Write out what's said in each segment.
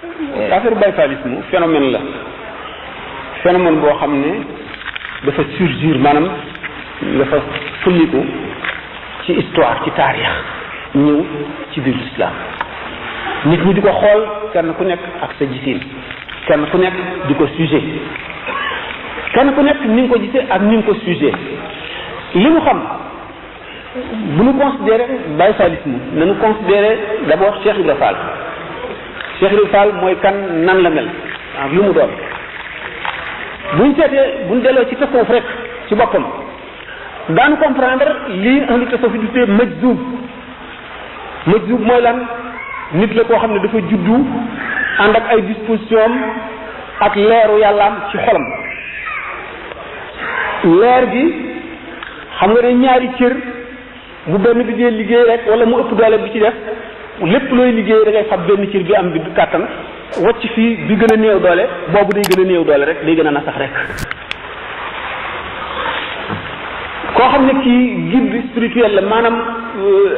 affaire bayfalisme phénomène la phénomène boo xam ne dafa surgir maanaam dafa fulliku ci histoire ci taarix ñëw ci biir l'islam nit ñi di ko xool kenn ku nekk ak sa gisin kenn ku nekk di ko sujet kenn ku nekk ni nga ko gisee ak ni nga ko sujet li mu xam bu ñu considéré bayfalisme nañu considéré d'abord Cheikh Ibra Fall Cheikh Ibra Fall mooy kan nan la mel ak lu mu doon buñ seetee buñ delloo ci tasawuf rek ci boppam daan comprendre lii indi tasawuf di tuddee majzub mooy lan nit la koo xam ne dafa juddu ànd ak ay disposition ak leeru yàllaam ci xolam leer gi xam nga ne ñaari cër bu benn bi dee liggéey rek wala mu ëpp doole bi ci def lépp looy liggéey da ngay fab benn cër bi am bi kàttan wacc fii bi gën a néew doole boobu day gën a néew doole rek day gën a nasax rek koo xam ne kii guide spirituel la maanaam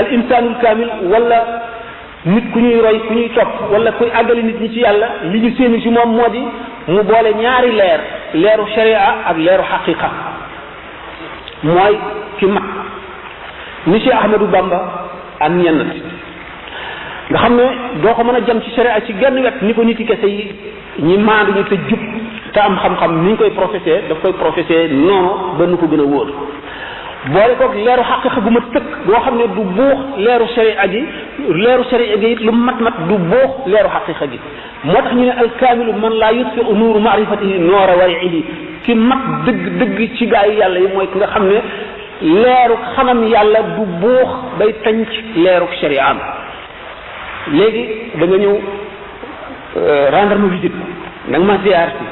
al insanul kamil wala nit ku ñuy roy ku ñuy topp wala kuy àggali nit ñi ci yàlla li ñu séenu ci moom moo di mu boole ñaari leeru sharia ak leeru xaqiqa mooy ki mat ni Cheikh Ahmadou Bamba ak ñenn nga xam ne doo ko mën a jam ci sharia ci genn wet ni ko nit yi kese yi ñi maandu ñu te jub te am xam-xam ni ñu koy professé daf koy professé noonu ba nu ko gën a wóor boole koog leeru xaqiqa gu ma tëkk boo xam ne du buux leeru sharia gi it lu mat du buux leeru xaqiqa gi moo tax ñu ne alkaamilu man laa yutfiu nuuru maarifatihi noora wariidi ki mat dëgg ci gaa yi yàlla yi mooy ki nga xam ne leeru xamam yàlla du buux bay tànc leeru sharia am léegi da nga ñëw rendre ma visite da nga ma ziar si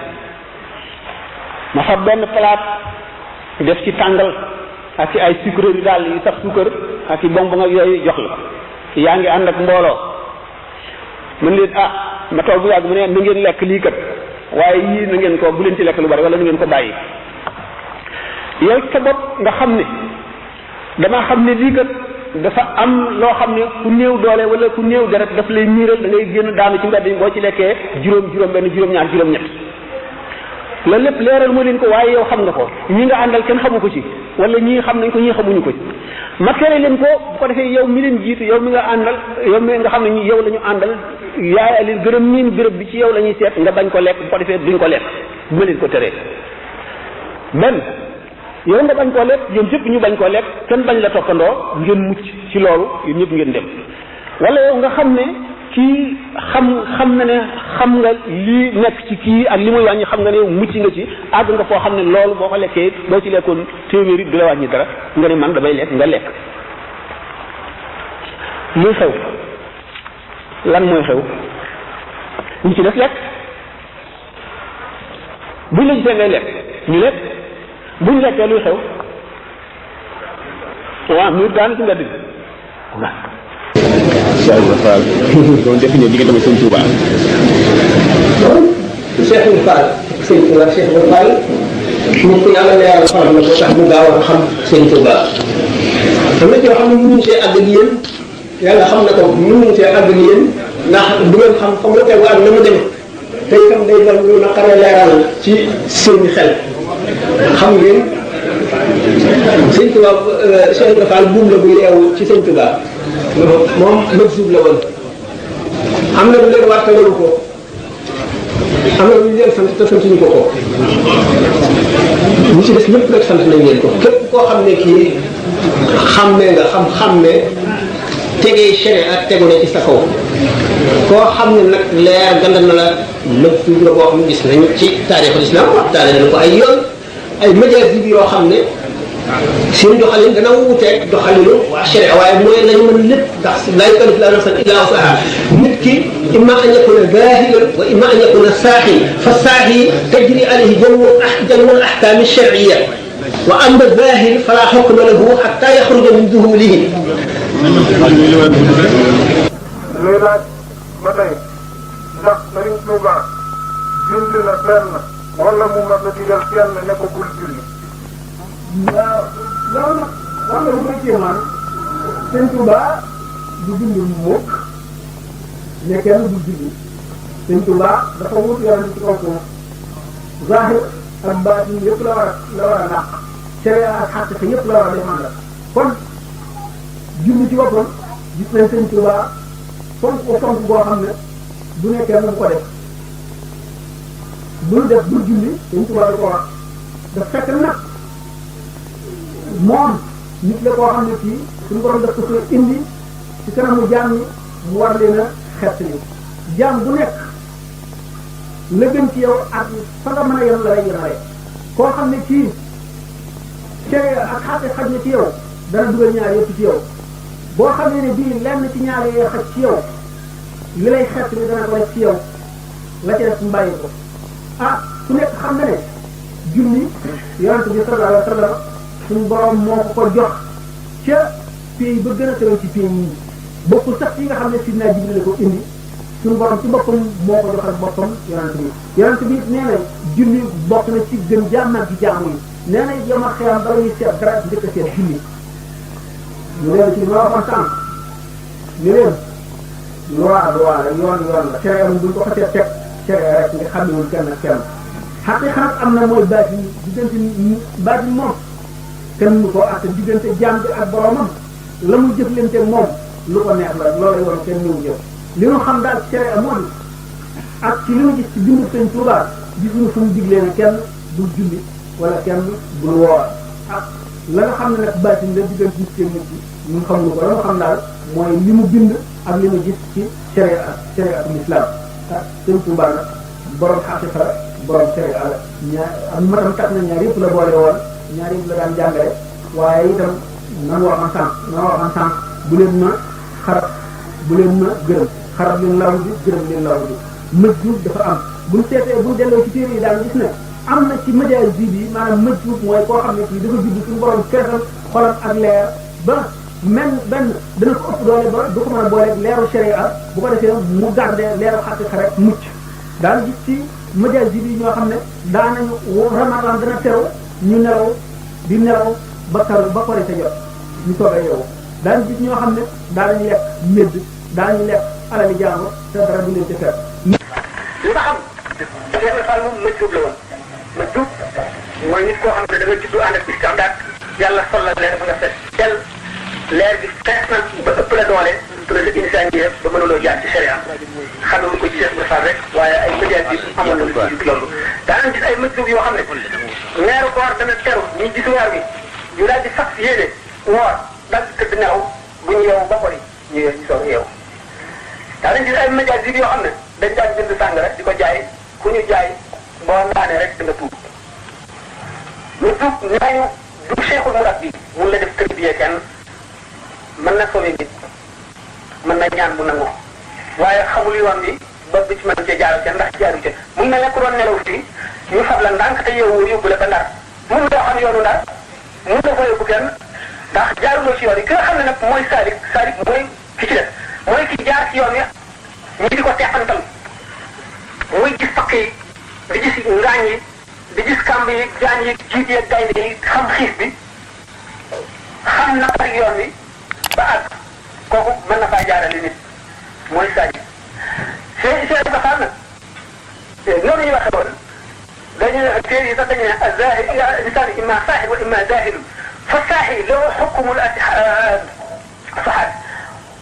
ma fa benn plate def ci tàngal ak ay sucre yi daal yi sax suukar ak i bonbon ak yooyu jox la yaa ngi ànd ak mbooloo mën leen ma toog bu yàgg mu ne na ngeen lekk lii kat waaye yii na ngeen ko bu leen ci lekk lu bari wala na ngeen ko bàyyi yow sa bopp nga xam ne damaa xam ne lii kat dafa am loo xam ne ku néew doole wala ku néew deret daf lay miiral da ngay génn daanu ci mbedd yi boo ci lekkee juróom benn juróom-ñaar juróom-ñett loolu lépp leeral moo leen ko waaye yow xam nga ko ñi nga àndal kenn xamu ko ci wala ñii xam nañ ko ñii xamuñu ko ci ma tere leen ko bu ko defee yow mi leen jiitu yow mi nga àndal yow mi nga xam ne ñi yow la ñu àndal yaay leen gën a miin béréb bi ci yow la ñuy seet nga bañ ko lekk bu ko defee duñ ko lekk bu ma leen ko teree benn yow nga bañ koo lekk yéen ñëpp ñu bañ koo lekk kenn bañ la toppandoo ngeen mucc ci loolu yéen ñëpp ngeen dem wala yow nga xam ne kii xam na ne xam nga lii nekk ci kii ak li muy wàññi xam nga ne mucc nga ci àgg nga foo xam ne loolu boo ko lekkee boo ci lekkoon téeméeri du la wàññi dara nga ne man damay lekk nga lekk luy xew lan mooy xew ñu ci def lekk buñ la gisee ngay lekk ñu lekk buñ lekkee luy xew waaw miir daanu ci nga dégg waaw Cheikh Ibra Fall doon définir diggante ak Sëñ Touba. Cheikh Ibra Fall Sëñ Touba Cheikh Ibra Fall nit ko yàlla leeral xolam la boo tax mu gaaw a xam Sëñ Touba am na yoo xam ne mënuñu see àgg ak yéen yàlla xam na ko mënuñu see àgg ak yéen ndax du ngeen xam fa mu tegu ak na mu demee te itam day doon lu naqaree leeral ci seen xel xam ngeen Sëñ Touba Cheikh Ibra Fall buum la buy yeewu ci Sëñ Touba moom mëgsub la woon am na lu leen war te waru ko am na lu ñu leen sant te santuñu ko ko ñu ci des ñëpp rek sant nañ leen ko képp koo xam ne kii xammee nga xam-xamme tegee chéré ak tegu ne ci sa kaw koo xam ne nag leer gandal na la mëgsub la boo xam ne gis nañ ci taarixul islam waxtaane nañ ko ay yoon ay médias bi yoo xam ne seen doxalin dana wuuteeg doxalinu waa sharia waaye mooy lañu mën lépp ndax laa yukallifu llaahu nafsan illaa wus'ahaa nit ki imma an yakuna zaahidan wa imma an yakuna saahi fa saahi tajri alayhi jamii'u al-ahkaam ash-shar'iyya wa amma zaahir falaa hukma lahu hattaa yaxruja min zuhuulihi. luy laaj ba tey ndax Sëriñ Tuuba bind na benn wala mu mën a digal kenn ne ko bul julli. waaw loolu nag wax nga lu koy kéemaan Sëñ Tuuba du bind mukk ne kenn du julli te Sëñ Tuubaa dafa wut yonent ci kaw suuf zahir ak baatin yëpp la war a dàq sharia ak xaqiqa yëpp la war a défendre kon julli ci boppam gis nañ Sëñ Tuubaa fonk ko fonk boo xam ne bu nekkee mu ko def bul def bul julli Sëñ Tuubaa da ko wax daf fekk nag moom nit la koo xam ne kii suñu borom daf ko fee indi ci kanamu jaam yi mu war leen a xettali jaam bu nekk la gën ci yow ak fa nga mën a yem la lay yemale koo xam ne kii cere ak xaate xaj na ci yow dana dugal ñaar yëpp ci yow boo xam ne bii lenn ci ñaar yooyu xaj ci yow li lay xettali dana ko def ci yow la ci def mu bàyyi ko ku nekk xam na ne julli yonent bi sallallahu alayhi wa sallam suñu borom moo ko jox ca pays ba gën a tëral ci pays yi bokkul sax yi nga xam ne Sidna Jibril la ko indi suñu borom ci boppam moo ko joxal boppam yonent bi nee na julli bokk na ci gën jàmmal ci jaamu yi nee na yomal xiyam bala ñuy seet dara njëkk a seet julli ñu leen ci li ma waxoon sànq ñu leen loi la yoon la cere am buñ ko xasee teg cere rek nga xamewul kenn ak kenn xaqiqa nag am na mooy baatin moom kenn mu ko àtte diggante jaam bi ak boromam la mu jëflante moom lu ko neex la loolu yoon kenn ñëw jëf li ñu xam daal cere amoon ak ci li ñu gis ci bindu Sëñ Tuubaa gisuñu fu mu diglee ne kenn bul julli wala kenn bul woor ak la nga xam ne nag baatin la diggante nit ki nit ki ñun xamuñu ko la nga xam daal mooy li mu bind ak li mu gis ci cere ak l'islam ak Sëñ Tuubaa nag borom xaqiqa la borom cere ala ñaar ak matam kat na ñaar yëpp la boole woon ñaar yëpp la daan jàngale waaye itam nan waxoon sànq bu leen ma xarab bu leen ma gërëm xarab leen law bi gërëm leen law bi mëjjuub dafa am buñ seetee buñ delloo ci téere yi daal gis ne am na ci majaal bi maanaam mëjjuub mooy koo xam ne kii dafa judd suñu borom feesal xolam ak leer ba benn dana ko ëpp doole ba du ko mën a booleeg leeru sharia bu ko defee mu garde leeru xaqiqa rek mucc daal gis ci majaal bi ñoo xam ne daanañu ramadan dana teew ñu nelaw di nelaw ba kori sa jot ñu soog a yeewu daan gis ñoo xam ne daanañu lekk médd daanañu lekk alali jàmbur te dara du leen ci fekk. li nga xam Cheikh Fall moom mëjjub la woon mëjjub mooy nit koo xam ne da nga juddu ànd ak istidaad yàlla sol la leer ba nga fees tel leer bi fees na ba ëpp la doole te la insaan yi ba mënuloo jaar ci sharia xamul ko ci Cheikh Fall rek waaye ay médias bi amoon na lu ci loolu daanañ gis ay mëjjub yoo xam ne weeru koor dana teru ñuy gis weer bi ñu daal di fas yéene woor daal di tëdd nelaw bu ñu yeewu ba kori ñu soog yeewu daanañ gis ay médias yi yoo xam ne dañ daan jënd sàngara di ko jaay ku ñu jaay boo naanee rek da nga tuub lu tuub ñaañu du cheikhul murab bi mun la def tërbiyee kenn mën na sauver nit mën na ñaan bu nangu waaye xamul yoon bi ba bi ci mën cee jaaral ca ndax jaaru ca mun na nekk doon nelaw fii ñu fab la ndànk te yow yóbbu la ba ndar mun loo xam yoonu ndar mun la fa yóbbu kenn ndax jaaruloo ci yoon yi ki nga xam ne nag mooy saalik mooy ki ci def mooy ki jaar ci yoon yi ñu di ko teqantal muy gis fakk yi di gis ngaañ yi di gis kàmb yi jaan yi jiit yi gaynde yi xam xiif bi xam naqari yoon wi ba àgg kooku mën na faa jaarale nit mooy saalik c'est ba xam na noonu ñu waxe woon dañu téere yi sax dañu ne azahir insaan imma saaxir wa imma zahir fa saaxir lahu xukmul saxaat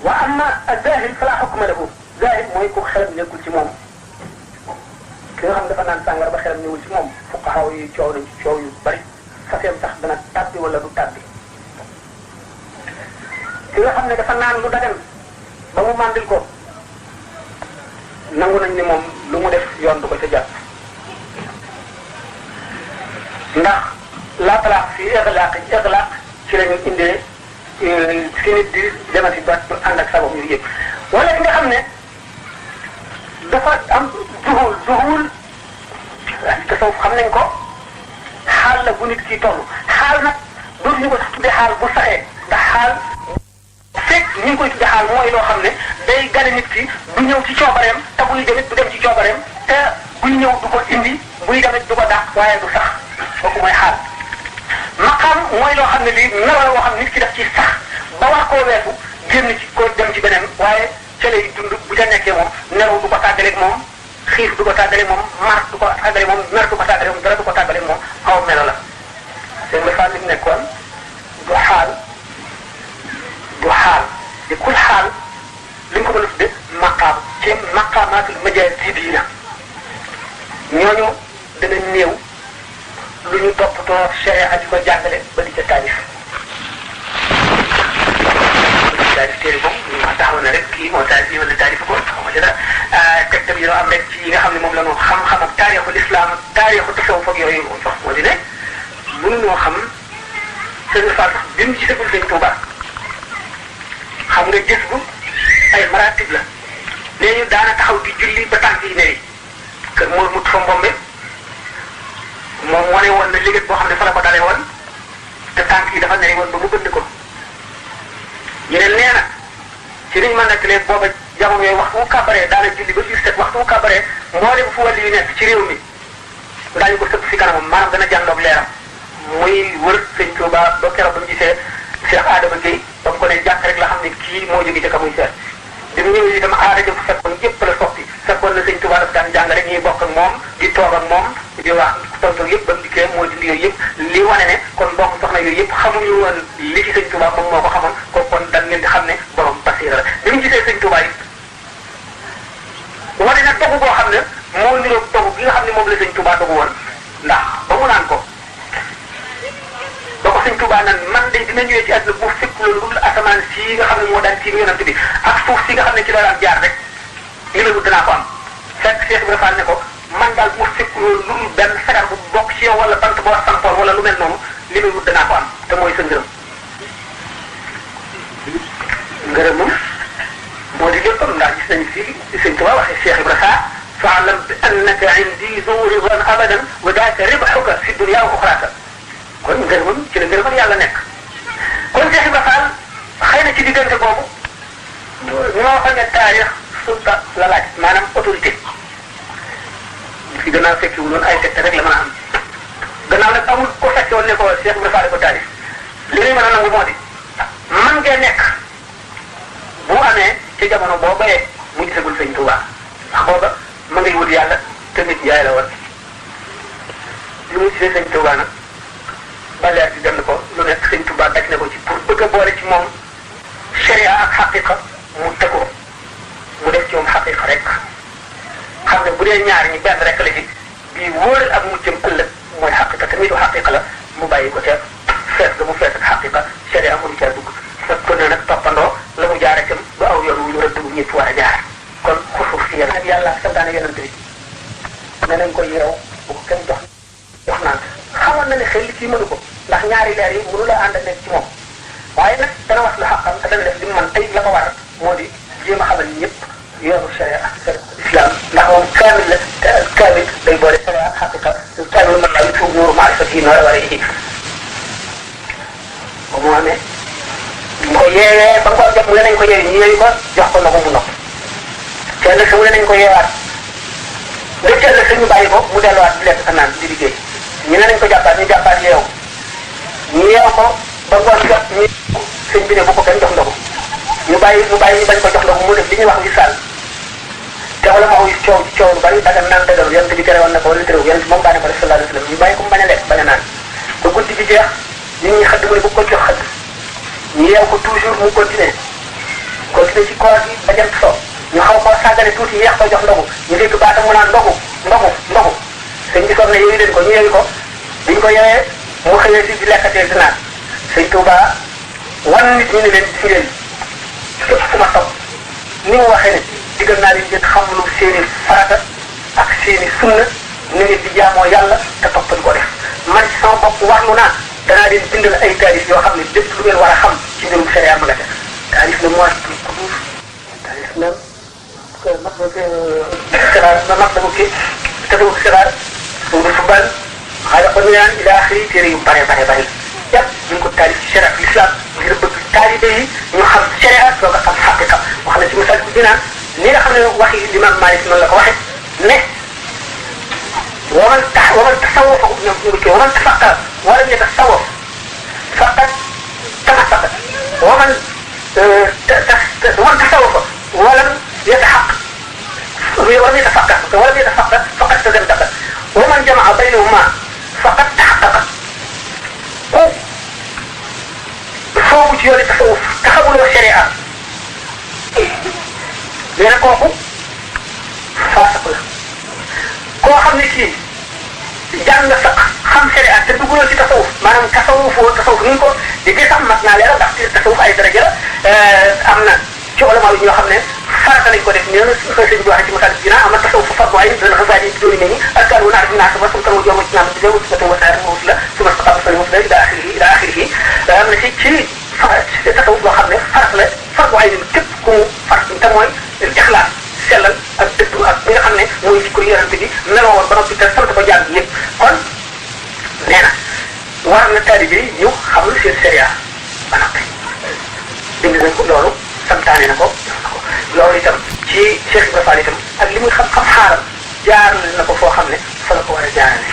wa amma azahir fala xukma lahu zahir mooy ku xelam nekkul ci moom ki nga xam dafa naan sàngara ba xelam newul ci moom fuqahaa yi coow nañ ci coow yu bari faseem sax dana tàbbi wala du tàbbi ki nga xam ne dafa naan lu dagan ba mu màndil ko nangu nañ ni moom lu mu def yoon du ko ca jàpp ndax laatalaax fi ixlaaq ci la ñu indee fi nit di demati ba ànd ak sabab yu yëpp wala ki nga xam ne dafa am duhul tasawuf xam nañ ko xaal la bu nit ki toll xaal nag dootuñu ko sax tuddee xaal bu saxee ndax xaal fekk ñu ngi koy tuddee xaal mooy loo xam ne day gane nit ki du ñëw ci coobareem te buy demit du dem ci coobareem te buy ñëw du ko indi buy demit du ko dàq waaye du sax kooku mooy xaal maqaam mooy loo xam ne lii melo la woo xam ne nit ki daf ci sax ba wax koo weesu génn ci ko dem ci beneen waaye ca lay dund bu ca nekkee moom nelaw du ko tàggaleeg moom xiif du ko tàggale moom mar du ko tàggale moom mer du ko tàggale moom dara du ko tàggale moom aw melo la seen ba li mu nekkoon du xaal di kul xaal li nga ko mën a tudde maqaam ci maqaamaatul majaazibina ñooñu dana néew lu ñu toppatoo sharia di ko jàngale ba di ca taalif téere boobu ma taxaw na rek kii moo taalif wala taalif ko xaw ma dara tegtal yi am rek ci yi nga xam ne moom la ñu xam-xam ak taarixu lislaam ak taarixu tasawuf ak yooyu sax moo di ne mënuñoo xam sëñ Fall sax bi mu ci sëgul sëñ Tuuba xam nga gis bu ay maratib la nee ñu daana taxaw di julli ba tànk yi neri kër moo mut fa mbombe moom wane woon na liggéey boo xam ne fa la ko dalee woon te tànk yi dafa neri woon ba mu bënd ko yeneen nee na ci niñ ma nettalee booba jamono yooyu waxtu mu kàbbaree daana julli ba biir set waxtu mu kàbbaree mboolem fu wàllu yu nekk ci réew mi daañu ko sëpp si kanamam maanaam dana jàndoog leeram muy wër sëñ Tuuba ba keroog ba mu gisee Cheikh Adama Gueye ba mu ko ne jàkk rek la xam ne kii moo jóge ca ka muy seet bi mu ñëwee itam aada jëm fekkoon yëpp la soppi fekkoon na sëñ Tuuba daf daan jàng rek ñuy bokk ak moom di toog ak moom di wax tontu yëpp ba mu dikkee moo dindi yooyu yëpp li wane ne kon bokk soxna yooyu yëpp xamuñu woon li ci sëñ Tuuba moom moo ko xamoon ko kon dañ leen di xam ne borom basira la bi mu gisee sëñ Tuuba yi wane nag dogu boo xam ne moo niroog dogu gi nga xam ne moom la sëñ Tuuba dogu woon ndax ba mu naan ko ba ko sëñ Tuuba naan man de dina ñëwee ci àdduna bu fekk loolu dul asamaan si nga xam ne moo daan tiim yonent bi ak suuf si nga xam ne ci la daan jaar rek li ma wut danaa ko am fekk Cheikh Ibrahima Fall ne ko man daal bu fekk loolu dul benn sagar bu bokk ci yow wala bant boo sampoon wala lu mel noonu li may wut danaa ko am te mooy sa ngërëm ngërëmam moo di léppam ndax gis nañu fii ci sëñ Tuuba waxee Cheikh Ibrahima fa'lam bi annaka indi zu ridan abadan wa daaka ribhuka fi dunya wa uxraaka kon ngërëmam ci la ngërëmal yàlla nekk kon Cheikh Ibrahima Fall xëy na ci diggante boobu ñu ma waxoon ne taarix sulta la laaj maanaam autorité fi gannaaw fekki wu noonu ay secte rek la mën a am gannaaw nag amul ko fekke woon ne ko Cheikh Ibrahima Fall ko taarix li ñuy mën a nangu moo di man ngeen nekk bu amee ci jamono boo bayee mu gisagul sëñ Tuuba ndax booba ma ngay wut yàlla te nit yaay la woon li mu gisee sëñ Tuuba nag ba leer di dem ko lu nekk sëñ Tuuba daj na ko ci pour bëgg a boole ci moom sharia ak xaqiqa mu tëggoo mu def ci moom xaqiqa rek xam ne bu dee ñaar ñi benn rek la ci bii wóor ak muccam ëllëg mooy xaqiqa te miitu xaqiqa la mu bàyyi ko ca fees ga mu fees ak xaqiqa sharia mënu caa dugg fekk ko ne nag toppandoo la mu jaare cam ba aw yoon wu ñu rëdd bu ñëpp war a jaar kon xusuuf si yéen ak yàlla santaane yonent bi ne nañ ko yeew bu ko kenn jox naan xamoon na ne xel li kii mënu ko ndax ñaari leer yi mënu la ànd ak nekk ci moom waaye nag dana wax lu xaqam te dana def li mu man tey la ko war moo di jéem a xamal ñëpp yoonu sharia ak islam ndax moom kaamil la te kaamil day boole sharia ak xaqiqa kaamil mën naa yutub nuuru maarifatihi noora war a yi ba mu amee ñu ko yeewee ba nga ko jot mu ne nañ ko yeewi ñu yeewi ko jox ko ndox mu ndox kenn sa mu ne nañ ko yeewaat nga teel sa ñu bàyyi ko mu delluwaat di lekk sa naan di liggéey ñu ne nañ ko jàppaat ñu jàppaat yeew ñu yeew ko ba ngoon jot ñu sëñ bi ne bu ko kenn jox ndogu ñu bàyyi ñu bañ ko jox ndogu mu def li ñuy wax wisaal te wala ma wuy coow ci coow lu bari daga naan dëgëru yonent bi tere woon na ko wala terew yonent moom baa ne ko def sallallahu alayhi wa sallam ñu bàyyi ko mu bañ a lekk bañ a naan ba guddi gi jeex nit ñi xëdd mu ne bu ko jox xëdd ñu yeew ko toujours mu continuer ci koor gi ba jant so ñu xaw koo sàggane tuuti yeex ko jox ndogu ñu dégg baatam mu naan ndogu sëñ bi soog ne yeewi leen ko ñu yeewi ko biñ ko yeewee mu xëyee si di lekkatee di naan sëñ Tuuba wan nit ñi ne leen si leen képp fu ma topp ni mu waxee ne digal naa leen ngeen xamlu seeni farata ak seeni sunna ni ngeen di jaamoo yàlla te toppal ko def man ci sama bopp warlu naa danaa leen bindal ay taarif yoo xam ne lépp lu ngeen war a xam ci mbirum sharia ma nga def taarif na mooy kudus taarif na mag ki tëddu xibaar suudu fubal xaala ko nuyaan ila axiri téere yu bare yëpp ñu ngi ko taarif ci sharia l'islam ngir bëgg taalibe yi ñu xam sharia soo ko xam xaqiqa wax na ci misaal bi dinaan ni nga xam ne waxi Imam Malik noonu la ko waxe ne waman tasawwafa ñoom ñu ngi waman tafaqa wala ñu tasawwaf faqad tamassaka waman tasawwafa wala yataxaq ولم يتفقه فقد تزندق ومن جمع بينهما فقد تحقق soobu ci yooni tasawuf taxawuloo sharia nee na kooku faasiq la koo xam ne kii jàng nga sax xam sharia te dugguloo ci tasawuf maanaam tasawuf ni ko di gis sax mat naa leeral ndax tasawuf ay daraja la am na ci ulama yi ñoo xam ne farata lañ ko def nee na xëy sëñ bi waxee ci masal dina am na tasawuf fardu ayn dana xasaadi ci dooni mel ni arkaan wu naar bi naa sama kan mu jomo ci naam di lewu ci wasaare mawut la suma saxaaba sal mawut la ila axirihi am na ci tasawuf loo xam ne farat la fardu ayn képp ku mu farat te mooy ixlaas sellal ak dëgg ak bi nga xam ne mooy jikko yonente bi meloo woon ba noppi te sant ko jàng ñëpp kon nee na war na taalibe yi ñu xamul seen sharia ba noppi bind nañ ko loolu santaane na ko loolu itam ci Cheikh Ibrahima Fall itam ak li muy xam-xam xaaral jaarale na ko foo xam ne fa la ko war a jaarale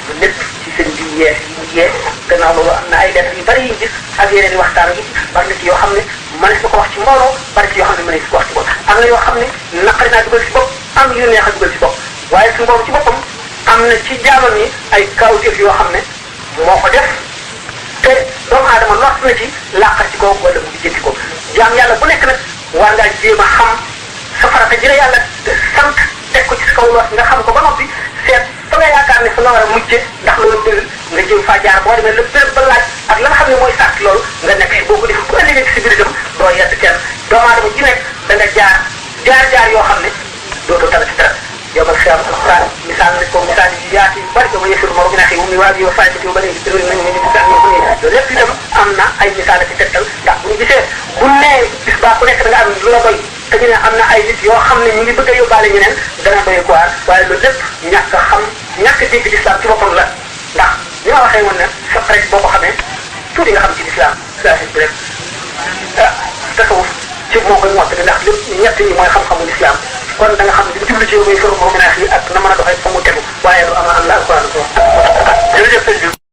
lu lépp ci seen bi yees yi mu yees gannaaw loolu am na ay lettres yu bari yu gis ak yeneen i waxtaan yi bari na ci yoo xam ne mënees na ko wax ci mbooloo bari ci yoo xam ne mënees ko wax ci bopp am na yoo xam ne naqari naa dugal ci bopp am yu neex a dugal ci bopp waaye suñu borom ci boppam am na ci jaamam yi ay kawteef yoo xam ne moo ko def te doomu aadama lott na ci làqal ci ko wala mu lijjanti ko jaam yàlla bu nekk nag war ngaa jéem a xam sa farata ji la yàlla sant teg ko ci sa kaw los nga xam ko ba noppi seet fa nga yaakaar ne fa nga war a mujje ndax loolu dëgg nga jéem faa jaar boo demee lépp béréb ba laaj ak la nga xam ne mooy sàrt loolu nga nekk si boo ko defee bu ëllëgee ci si biir itam doo yedd kenn doomu aadama ji nekk da nga jaar yoo xam ne dootoo tala ci dara yow ma xiyam alquran misaal nañ ko misaal yu yaatu yu bari dama yëfir moro minaxi wu mi waa bi wa faajati wa bani tëral nañu ne misaal ñu loolu lépp itam am na ay misaal ci tegtal ndax bu ñu gisee bu nee bis baa ku nekk da nga am lu la doy te ñu ne am na ay nit yoo xam ne ñu ngi bëgg a yóbbaale ñeneen dana doy quoi waaye loolu lépp ñàkk a xam ñàkk a dégg l'islam ci boppam la ndax ni ma waxee woon ne sa rek boo ko xamee tuuti nga xam ci l'islam saafis bi rek tasawuf ci moo koy mottali ndax lépp ñett ñi mooy xam-xamu l'islam kon da nga xam ne li mu jublu ci yow muy soro moo ménage yi ak na mën a doxee fa mu tegu waaye lu ama